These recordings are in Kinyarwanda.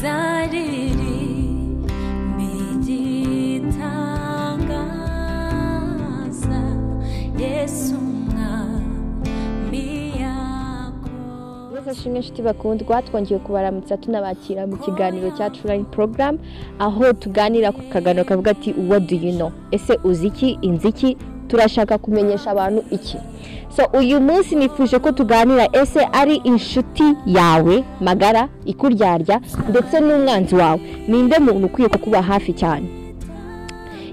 Nzaririmba igitangaza Yesu Umwami yakoze. Yesu ashimwe, inshuti bakundwa. Twongeye kubaramutsa, tunabakira mu kiganiro cya True Program, aho tuganira ku kaganiro kavuga ati: "What do you know?" Ese uzi iki? Inzi iki? Turashaka kumenyesha abantu iki? So uyu munsi nifuje ko tuganira: ese ari inshuti yawe magara ikuryarya ndetse n'umwanzi wawe, ninde muntu ukwiye kukuba hafi cyane?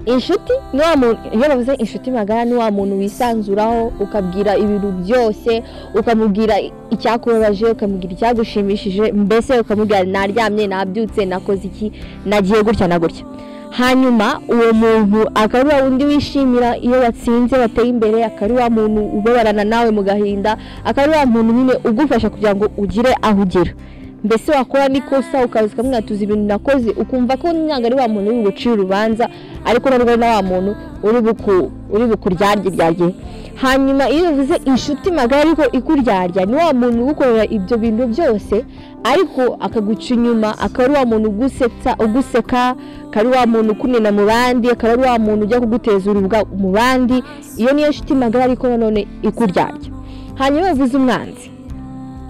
Inshuti ni wa muntu, iyo bavuze inshuti magara, ni wa muntu wisanzuraho, ukabwira ibintu byose, ukamubwira icyakubabaje, ukamubwira icyagushimishije, mbese ukamubwira: "Naryamye, nabyutse, nakoze iki, nagiye gutya na gutya." Hanyuma uwo muntu akaba ari wa wundi wishimira iyo watsinze, wateye imbere, akaba ari wa muntu ubabarana nawe mu gahinda, akaba ari wa muntu nyine ugufasha kugira ngo ugire aho ugera. Mbese wakora n'ikosa, ukaza ukamwatuza ibintu nakoze, ukumva ko ntabwo ari wa muntu uri bugucire urubanza, ariko nubwo ari na wa muntu uri bukuryarye ibyagiye. Hanyuma iyo uvuze inshuti magara ariko ikuryarya, ni wa muntu ugukorera ibyo bintu byose ariko akaguca inyuma, akaba ari wa muntu ugusetsa, uguseka, akaba ari wa muntu ukunena mu bandi, akaba ari wa muntu ujya kuguteza urubwa mu bandi. Iyo niyo nshuti magara ariko nanone ikuryarya. Hanyuma iyo uvuze umwanzi,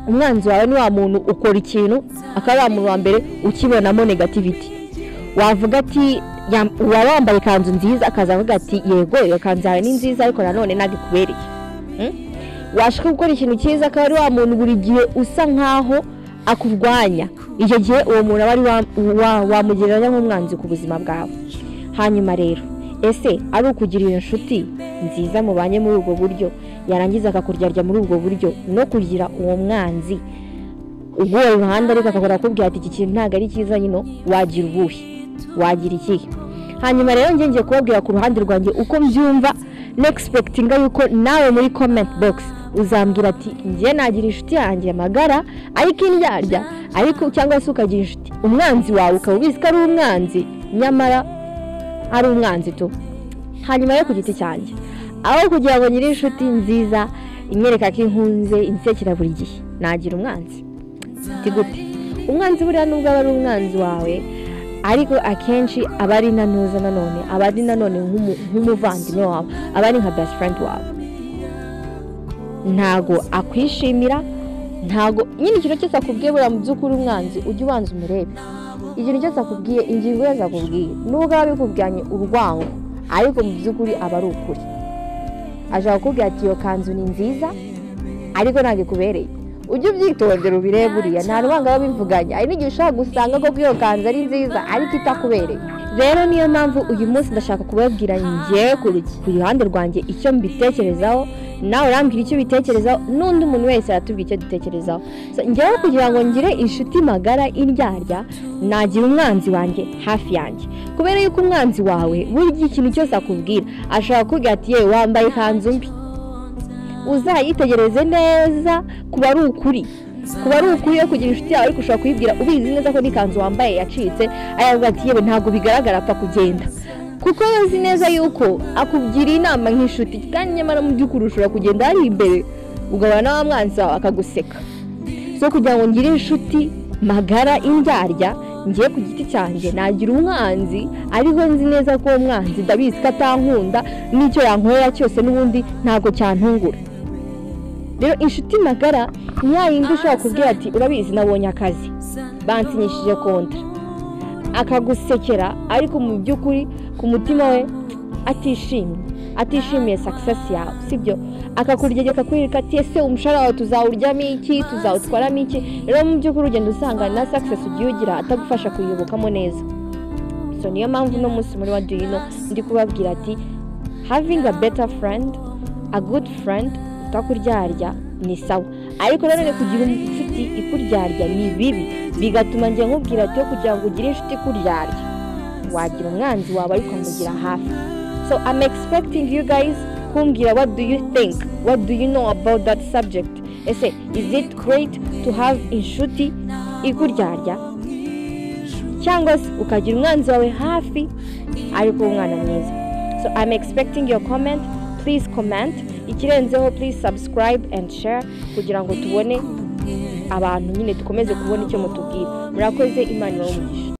umwanzi wawe ni wa muntu ukora ikintu, akaba ari wa muntu wa mbere ukibonamo negativity. Wavuga ati uba wambaye ikanzu nziza, akaza avuga ati: "Yego, iyo kanzu yawe ni nziza, ariko nanone ntabwo ikubereye." Washaka gukora ikintu cyiza, akaba ari wa muntu buri gihe usa nkaho akurwanya. Icyo gihe uwo muntu aba ari wamugereranya nk'umwanzi ku buzima bwawe. Hanyuma rero, ese ari ukugira iyo nshuti nziza mubanye muri ubwo buryo, yarangiza akakuryarya muri ubwo buryo, no kugira uwo mwanzi uguye iruhande ariko akakora akubwira ati: "Iki kintu ntabwo ari cyiza nyine," wagira ubuhe? Wagira ikihe? Hanyuma rero njye ngiye kubabwira ku ruhande rwanjye uko mbyumva, nexpectinga yuko nawe muri comment box uzambwira ati: "Njye nagira inshuti yanjye magara ariko indyarya," ariko cyangwa se ukagira inshuti, umwanzi wawe ukaba ubizi ko ari umwanzi, nyamara ari umwanzi tu. Hanyuma yo ku giti cyanjye, aho kugira ngo ngire inshuti nziza inyereka ko inkunze, insekera buri gihe, nagira umwanzi. Ati gute? Umwanzi buriya nubwo aba ari umwanzi wawe, ariko akenshi aba ari nanuza nanone aba ari nanone nk'umuvandimwe wawe, aba ari nka best friend wawe. Ntago akwishimira, ntago nyine ikintu cyose akubwiye. Buriya mu by'ukuri umwanzi ujye ubanza umurebe, ikintu cyose akubwiye, ingingo yose akubwiye, nubwo aba abikubwiranye urwango, ariko mu by'ukuri aba ari ukuri. Ashobora kukubwira ati: "Iyo kanzu ni nziza, ariko ntabwo ikubereye." Ujye ubyitondera ubirebe, buriya nta rwango aba abivuganye. Hari n'igihe ushobora gusanga koko iyo kanzu ari nziza ariko itakubereye. Rero niyo mpamvu uyu munsi ndashaka kubabwira ngewe ku ruhande rwanjye icyo mbitekerezaho, nawe urambwira icyo ubitekerezaho, n'undi muntu wese aratubwira icyo dutekerezaho. So, ngewe kugira ngo ngire inshuti magara indyarya, nagira umwanzi wanjye hafi yanjye, kubera yuko umwanzi wawe burya ikintu cyose akubwira, ashobora kukubwira ati: "Yewe, wambaye ikanzu mbi," uzayitegereze neza kuba ari ukuri, kuba ari ukuri. Yo kugira inshuti yawe, ariko ushobora kuyibwira ubizi neza ko n'ikanzu wambaye yacitse, aravuga ati: "Yewe, ntabwo bigaragara, apfa kugenda," kuko azi neza yuko akugira inama nk'inshuti, kandi nyamara mu by'ukuri ushobora kugenda hari imbere ugahura na wa mwanzi wawe akaguseka. So kugira ngo ngire inshuti magara indyarya, ngiye ku giti cyanjye nagira umwanzi, ariko nzi neza ko uwo mwanzi ndabizi ko atankunda, n'icyo yankorera cyose n'ubundi ntabwo cyantungura. Rero inshuti magara ni ya yindi ushobora kubwira ati: "Urabizi, nabonye akazi, bansinyishije contrat," akagusekera, ariko mu by'ukuri ku mutima we atishimye, atishimiye success yawe, sibyo? Akakuryegeka, akakwereka ati: "Ese umushahara wawe tuzawuryamo iki? Tuzawutwaramo iki?" Rero mu by'ukuri ugenda usanga na success ugiye ugira atagufasha kuyibukamo neza. So niyo mpamvu uno munsi muri What Do You Know ndi kubabwira ati: having a better friend, a good friend utakuryarya ni sawa, ariko nanone kugira inshuti ikuryarya ni bibi. Bigatuma njye nkubwira ati: kugira ngo ugire inshuti ikuryarya, wagira umwanzi wawe ariko ukamugira hafi. So I'm expecting you guys kumbwira: what do you think? What do you know about that subject? Ese is it great to have inshuti ikuryarya, cyangwa se ukagira umwanzi wawe hafi ariko umwana mwiza? So I'm expecting your comment. Please comment. Ikirenzeho, please subscribe and share kugira ngo tubone. Abantu nyine dukomeze kubona icyo mutubwira. Murakoze, Imana ibahe umugisha.